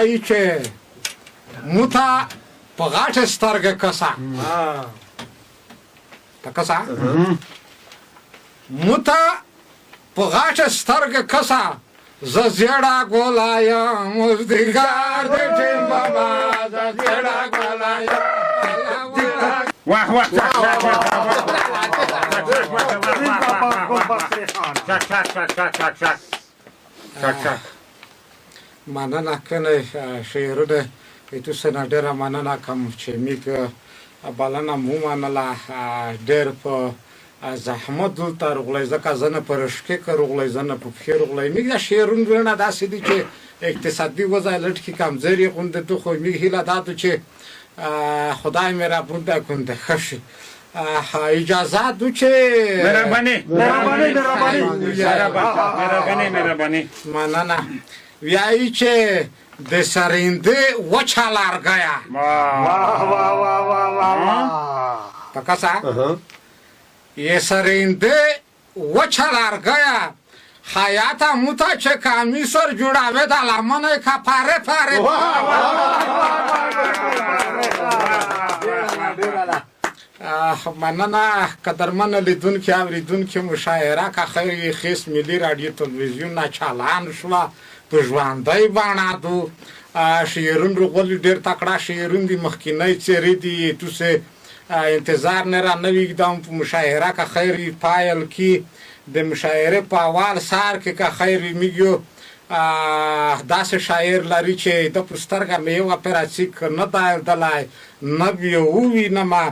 ویایي چې موته په غاټه سترګه کسا ته کسا موته په غاټه سترګه کسا زه زیړه ګولا یم اوس دیګار د ټیم بابا زه زیړه ګولا یم. واه واه، چک چک چک چک چک چک چک چک چک. مننه کنه شعرونه ایتو نه ډېره مننه کوم چې میږ بلنه مو منله. ډېر په زحمت دلته روغلی، ځکه زه نه په رشکې که روغلی، زه نه په پښې روغلی. میږ دا شعرونه ویڼه داسې دي چې اقتصادي وضع لټکې کمزوري غوندې ده، خو میږ هیله دا ده چې خدای مهربان دی ګوندې ښه شي. اجازه دو چې مهرباني. مهرباني، مهرباني. مهرباني، مهرباني. مننه. ویایي چې د سریندې وچه لارګیه. واه. واه واه واه واه واه واه. پکسا یې سریندې وچه لارګیه حیاته موته چې کامی سر جوړاوې د لمنې کا پاره پاره. مننه قدرمن لیدونکي، اوریدونکي، مشاعره که خیر خیس ملي راډیو تلویزیون نه چالان شوه په ژوندۍ بڼه. دو شعرون رغولي، ډېر تکړه شعرون دي، مخکینی څېرې دي. توسه انتظار نه را نه ویږدم. په مشاعره که خیر وي پایل کې د مشاعرې په اول سار کې که خیر وي موږ یو داسې شاعر لري چې د په سترګه مې یو اپراڅیک نه دایردلی نه بیا ووینمه.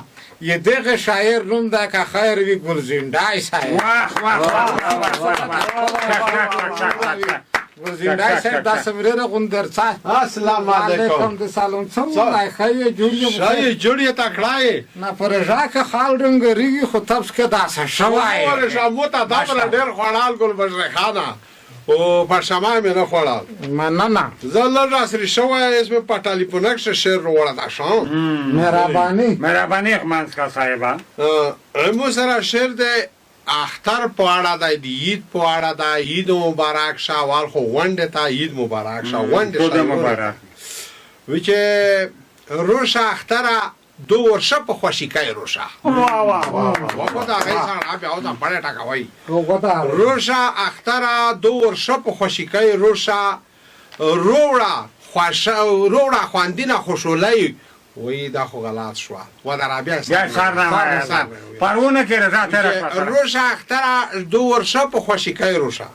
یې دغه شاعر نوم دی که خیر وي ګلزینډای صاحب. واه واه واه واه واه، چک چک چک چک چک. ګلزینډای صاحب، دا سمرېره غوندرڅه. السلام علیکم. د سلام، څنګه ښه یې، جوړ یې؟ ښه یې، جوړ یې، تکړه یې؟ نه پرژا که خال ډنګرېږي خو تبس که داسې شوی. ورشمو ته دا بله ډېر خوړال ګل بشری خانه او پرشما مې نه خوړال. مننه. زه لږ عصري شوی اس مې په ټلیفون کښې شعر وروړه دا شم. مهرباني. مهرباني خمانسکا صاحبه. مو سره شعر دی اختر په اړه دی، د عید په اړه دی. عید مبارک شه. اول خو غونډې ته عید مبارک شه، غونډې ټول شه. مبارک. وی چې روشه اختره دو ورشه په خوشیکای روشه. واه واه واه. وخو دا غي سره بیا او دا بڑے ټکوي. وغوته. روشه اختره دو ورشه په خوشیکای روشه، روړه خوش روړه خواندینه خوشولای. وای، دا خو غلط شوه و دا را بیا. بیا سر نه وایه، پرونه کې رضا تېره کړه سره. روشه اختره دو ورشه په خوشیکای روشه،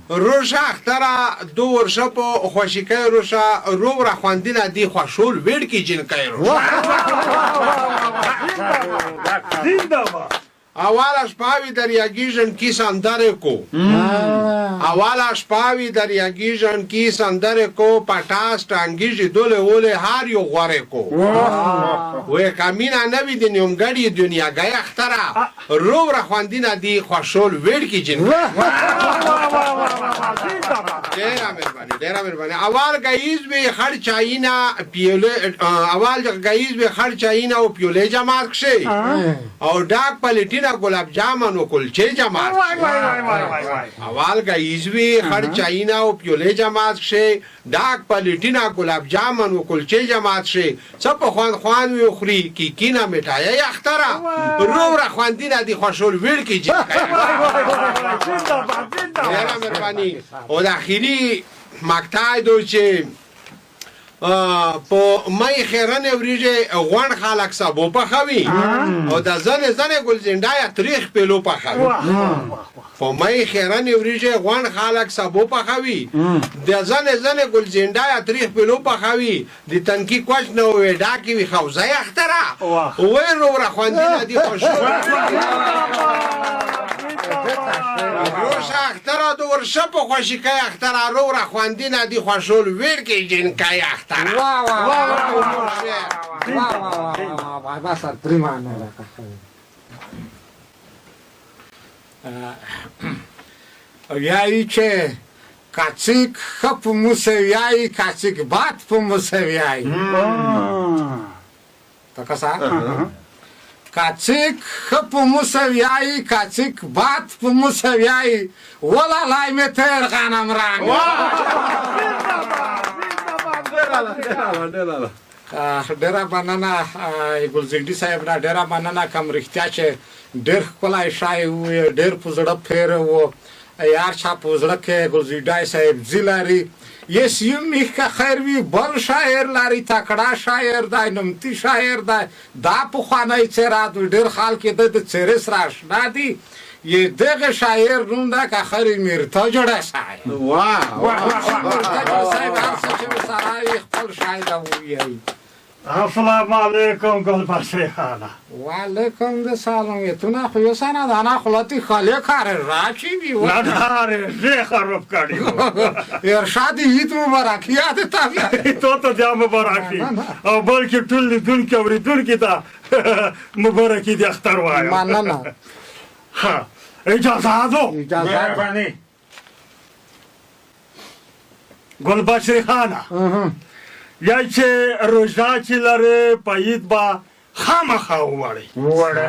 روشه اختره دو ورشه په خوشیکای روشه، روړه خواندینه دی خوشول ویړ کی جنکای روشه. زنده باد. اواله شپاوی دریاګي ژنکی سندرې کو، اواله شپاوی دریاګي ژنکی سندرې کو، پټاس ټانګیږي دولې ولې هر یو غورې کو. وې کمینا نه وي د نیمګړي دنیاګۍ اختره، روره خوندینه دی خوشول ویړ کی جنکای. ډیره مهرباني، ډیره مهرباني. اول ګیز وی خړ چاینا پیوله، اول ګیز وی خړ چاینا او پیوله جماعت کښې او ډاک پلیټینا ګلاب جامن او کلچې جماعت. وای وای وای وای وای وای. اول ګیز وی خړ چاینا او پیوله جماعت کښې، ډاک پلیټینا ګلاب جامن او کلچې جماعت کښې، څه په خوان خوان وی خوري کیکینا مټایي اختره، روره خوندینه دی خوشول ویړ کی جنکای. زنده باد، زنده باد. ډیره مهرباني. او د اخري مقطع دو چې په مې خیرنې وریجې غوڼ خلک سبو پخوي او د ځنې ځنې ګل زنډایا تریخ پیلو پخوي. په مې خیرنې وریجې غوڼ خلک سبو پخوي، د ځنې ځنې ګل زنډایا تریخ پیلو پخوي، د تنکی کوچ نه وې ډاکې وي خوځای اختره وې روره خوندینه دی خوشو. روشه اختره د ورشه په خوشی کوي اختره، روره خوندینه دی خوشول ویړ کې جنکای اختره. واه واه واه واه واه واه، بس پریمانه راکړه. ویایي چې کاڅیک ښه په موسه ویایي، کاڅیک باد په موسه ویایي. ته کسا کاڅیک ښه په موسه ویایي، کاڅیک باد په موسه ویایي، ولا لای مې تیر غنم رنګ. اعلی، ډېر اعلی، ډېر اعلی. ډېره مننه ګلزنډي صاحب نه، ډېره مننه. کوم رښتیا چې ډېر ښکلی شی و، ډېر په زړه پېره و، یار چا په زړه کې ګلزنډی صاحب ځي لري. یس یو میخ که خیر وي، بل شاعر لري، تکړه شاعر دی، نمتی شاعر دی، دا پخوانی څېره دی، ډېر خلک یې د څېرې سره اشنا دي. یې دغه شاعر نوم ده که خیر میرتاجړی صاحب. واه واه میرتاجړی صاحب هر څه چې ورسره وي خپل شاعر ووایي. السلام علیکم ګل بشری خانه. وعلیکم د سلام. یتونه خو یو سنه دانا خلاتی خالی کار راچی وی نه نه زه خراب کړی. ارشاد عید مبارک یاد تا تو ته بیا مبارک شي، او بلکې ټول لیدونکي اورېدونکي ته مبارکي د اختر وایم. مننه. ها اجازه دو. اجازه. مهرباني. ګل بشری خانه، یا چې روژه چې لرې په عید به خامخا ووړئ. وړه.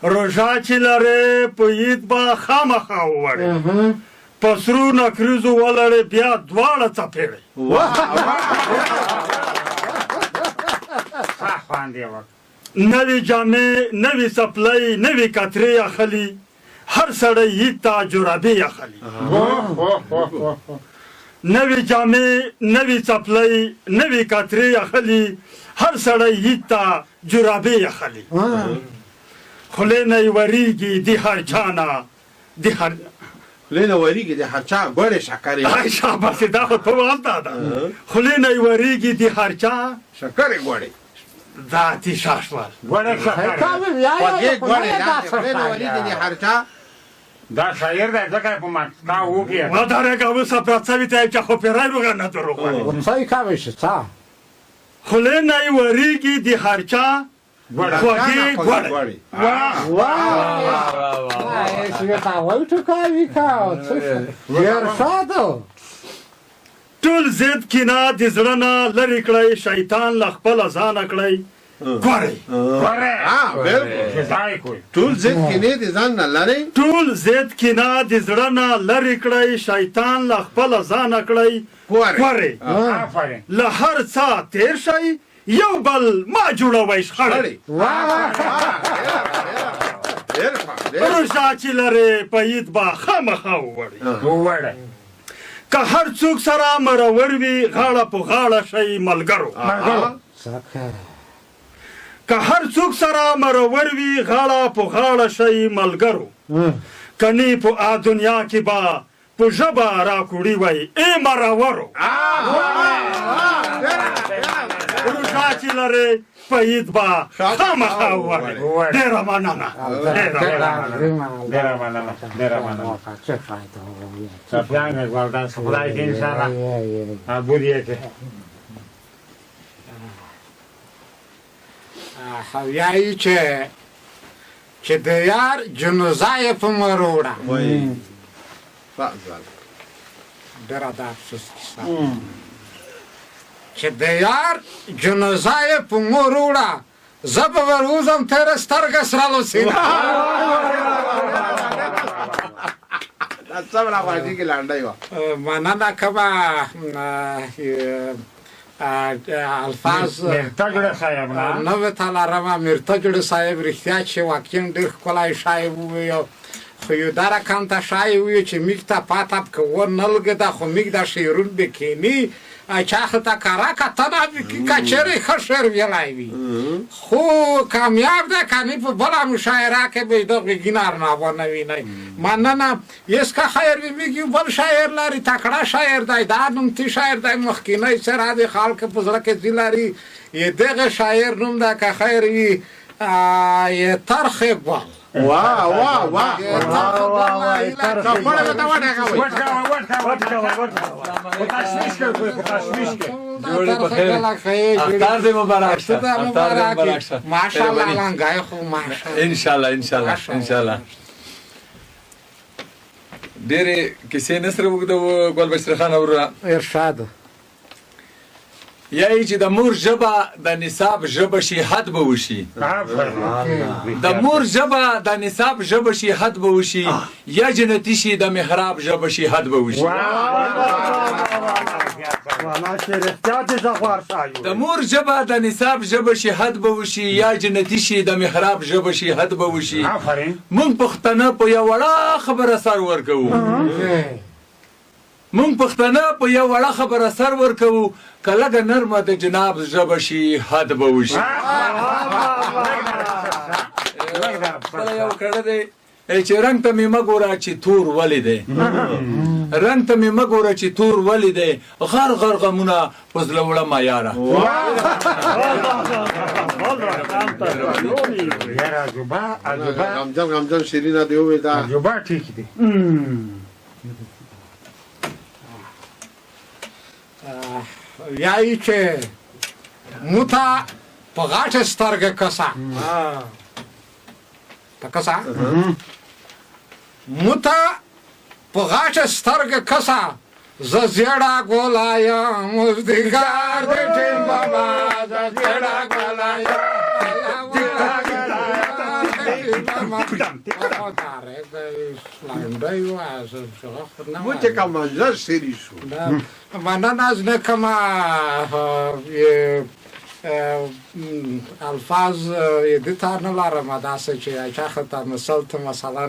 روژه چې لرې په عید به خامخا ووړئ، په سرو نکریزو ولړې بیا دواړه څپېړئ. ښه خوند یې وکړ. نوې جامې، نوې څپلۍ، نوې کترې اخلي، هر سړی عید ته جرابې اخلي. نوې جامې، نوې څپلۍ، نوې کترې اخلي، هر سړی عید ته جرابې اخلي. خولې نه یې وریږي د هر چا نه، د هر خولې نه وریږي د هر چا ګوړې شکرې. ای شاباسې، دا خو ته والته ده. خولې نه یې وریږي د هر چا شکرې ګوړې. ذاتي شاشوال ګوړې شکرې. خوږې ګوړې، خولې نه وریږي د هر چا. دا شاعر دی ځکه یې په مقطع وکړي. ودرېږه اوس پرڅوي ته چې خو پیری روغه نه دروغ وایي. څه یې کوي چې څه؟ خولې نه یې وریږي د هر چا خوږې ګوړې. واه واه ارشاد. ټول ضد کینه د زړه نه لرې کړئ، شیطان له خپله ځانه کړئ ګورئ. ګورئ. بالکل. ټول ضد کینه د ځان نه لرې، ټول ضد کینه د زړه نه لرې کړئ، شیطان له خپله ځانه کړئ ګورئ. له هر څه تېر شئ، یو بل ما جوړوئ شخړې. روژه چې لرې په عید به خامخا ووړئ. ووړئ. که هر څوک سره مرور وي، غاړه په غاړه شئ ملګرو. که هر څوک سره مرور وي، غاړه په غاړه شئ ملګرو. کني په آ دنیا کې به په ژبه راکوړي وای ای مرورو. روژه چې لرې په عید به خامخا ووړئ. ډېره مننه، ډېره مننه، ډېره مننه. سفیان ګلدان خدای دې انشاءالله ابود یې کړي. وایي چې د یار جنازه یې په مروړه. ډېره د افسوس کیسه چې د یار جنازه یې په مروړه، زه به ور وځم تېره سترګه سره لوسینه. دا څومره خوښي کې لنډۍ وه. مننه کومه الفاظ میرتګړه صاحب نه نوې ته لرمه. میرتګړه صاحب رښتیا چې واقعا ډېر ښکلی شی وویل، خو یو دا رقم ته شی وویل چې موږ ته پاته که ونه لګېده، خو موږ دا شعرونه به کښېني چا خو ته کره کتنه وکړي، که چېرې ښه شعر ویلی وي خو کامیاب ده، که نه په بله مشاعره کې به یې د غوږي نارناوه نه وینئ. مننه. یس که خیر وي، موږ یو بل شاعر لري، تکړه شاعر دی، دا نومتي شاعر دی، مخکینی څېره د خلکو په زړه کې ځي لري. یې دغه شاعر نوم ده که خیر وي یې ترخې ګل. واه واه واه. واه. جوړې په خیر. اختر دې مبارک شه، اختر دې مبارک شه. ماشاءالله لنګای خو ماشاءالله. ان شاء الله، ان شاء الله، ان شاء الله. ډېرې کیسې نه سره اوږده ګل بشیر خان وروره. ارشاد. یا یې چې د مور ژبه د نصاب ژبه شي، حد به وشي. د مور ژبه د نصاب ژبه شي، حد به وشي. یا جنتي شي د محراب ژبه شي، حد به وشي. والا چې رښتیا دې زغوار شایو. د مور ژبه د نصاب ژبه شي حد به وشي، یا جنتي شي د محراب ژبه شي حد به وشي. آفرین. مونږ پښتانه په یو وړه خبره سر ورکوو. مونږ پښتانه په یو وړه خبره سر ورکوو، که لږه نرمه د جناب ژبه شي حد به وشي. بله یو کړه دی چې رنګ ته مې مه ګوره چې تور ولې دی، رنګ ته مې مه ګوره چې تور ولې دی، غر غر غمونه په زړه وړمه یاره. یاره عجوبه عجوبه غمجن غمجن شیرینه دی ووی دا عجوبه ټیک دی. ویایي چې موته په غاټه سترګه کسه ته کسه موته په غاټه سترګه کسه، زه زیړه ګولا یم مزدګار دې ټیم بابا، زه زیړه ګولا یم مو چې کوم منظر شری شو. مننه نه کومه الفاظ یې د تا نه لرم داسې چې چا خطا مثل ته مثلا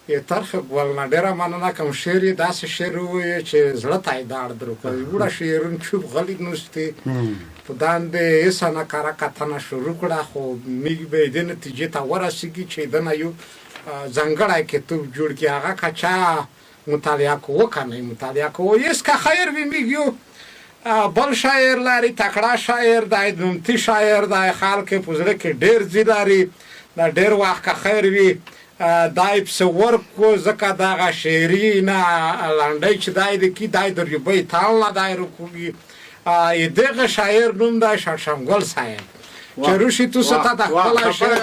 یې ترخه ګل نه. ډېره مننه کوم. شعر یې داسې شعر ووایه چې زړه ته یې داړ درکړي. وړه شعرونه چوپ غلي نوستي په داندې هېڅ نه کره کتنه شروع کړه، خو موږ به یې دې نتیجې ته ورسېږي چې ده نه یو ځانګړی کتاب جوړ کړي. هغه که چا مطالعه کوو که نه مطالعه کوو، هېڅ که خیر وي. موږ یو بل شاعر لري، تکړه شاعر دی، نومتي شاعر دی، خلک یې په زړه کې ډېر ځي لري، دا ډېر وخت که خیر وي دا یې پسې ورکو، ځکه دغه شعري نه لنډۍ چې دی د کی دی د ریبۍ تال نه دی رکوږي. دغه شاعر نوم دی شړشمګل صاحب چې روشي تو ستا د خپله شعر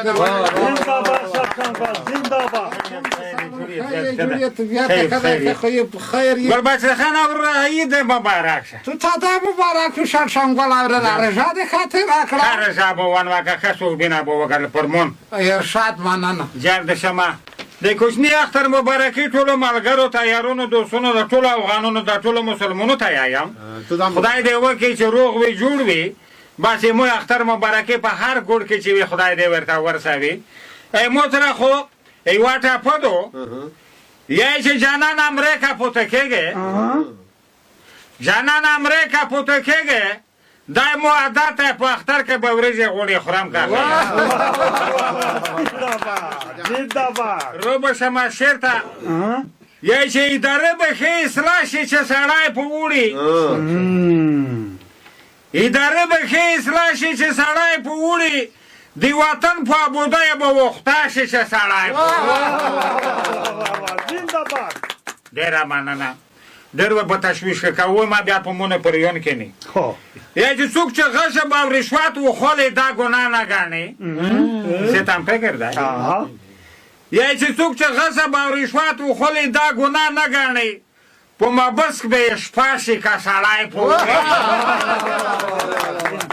ګل باچا خان وروره عید مبارک شه. تو تا دا مبارک شړشمګل وروره رضا دې خاطر راکړه. ښه رضا به ونواکه، ښه صوبینه به وکړل پر مون. ارشاد مننه. جار د شمه د کوچني اختر مبارکي ټولو ملګرو ته، یارونو، دوستونو، د ټولو افغانانو، د ټولو مسلمانو ته یایم. خدای دې وکړي چې روغ وي جوړ وي. بس مو اختر مبارکي په هر ګوډ کې چې وي خدای دې ورته ورسوي. مو سره خو یوه ټاپه دو یا چې جانان امریکا پورته کېږي، جانان امریکا پورته کېږي، دا مو عادت دی په اختر کې به وریجې غوړې خورم که رو به شمه شعر ته یا چې اداره به ښې اصلاح شي چې سړی په اوړي، اداره به ښې اصلاح شي چې سړی په اوړي، د وطن په ابودۍ به وخته شي چې سړی په اوړي. ډېره مننه. ډېر به په تشویش کې کوو ما بیا په مونه پر یون کې نه یا چې څوک چې غصب او رشوت وخولې دا ګناه نه ګڼي، ستم فکر دی. یا چې څوک چې غصب او رشوت وخولې دا ګناه نه ګڼي، په مبس کې به یې شپه شي که سړی په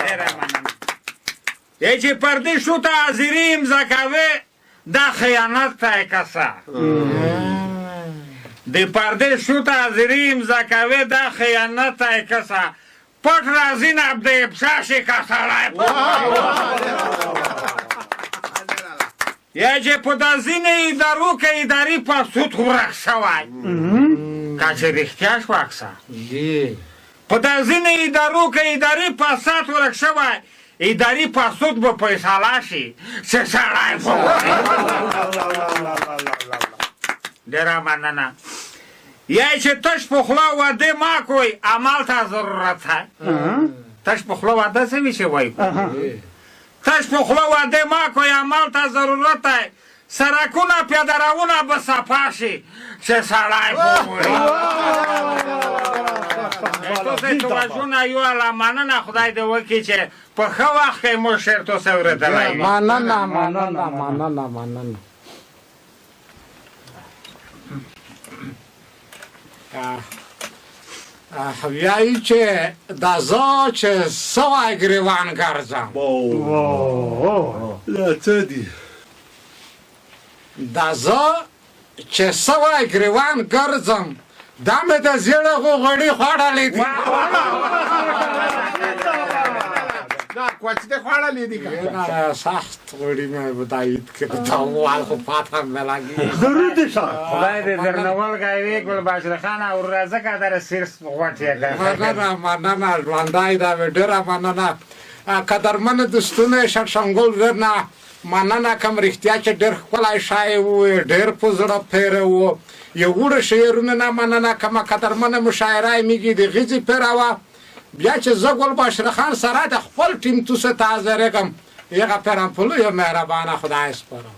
ډېره مننه. یا چې پردي شو ته حاضري امضا کوې دا خیانت دی کسه. د پردې شو ته حاضري امضا کوې دا خیانت دی کسه، پټ راځي نه د افشا شي که سړی په یا چې په دا ځینې ادارو کې اداري فساد ورک شوی، که چې رښتیا شوه کسه په دا ځینې ادارو کې اداري فساد ورک شوی، اداري فساد به فیصله شي چې سړی په ډېره مننه. یا چې تش په خوله وعده ما کوئ عمل ته ضرورت دی. تش په خوله وعده څه وي چې وایي؟ تش په خوله وعده ما کوئ عمل ته ضرورت دی، سرکونه پیاده به صفا شي چې سړی په وړي. تاسو توجه یو الله مننه، خدای دې وکړي چې په ښه وخت کې مو شعر تاسو اورېدلی وي. مننه مننه مننه مننه. ویایي چې دا زه چې سوی ګریوان ګرځم، دا څه دي؟ دا زه چې سوی ګریوان ګرځم، دا مې د زیړه غوړي خوړلې دي. نه، کوچ دې خوړلې دي که؟ نه، سخت غوړي مې دایید کې ته وال خو پاته مې لګي. درود شه. خدای دې درنه ولګوي ګل باشر خان، او راځه که در سیر غوټ یې که. مننه مننه، ژوندی دا مې ډېره مننه. قدرمن دوستونه، شړشمګل درنه مننه کوم. رښتیا چې ډېر ښکلی شی و، ډېر په زړه پېره و. یو وړه شعرونه نه مننه کومه قدرمنه مشاعره یې میږي د غیځې پېره وه. بیا چې زه ګل باشر خان سره د خپل ټیم توسه ته حاضرېږم، هغه پېرم په لویه مهربانه خدای سپارم.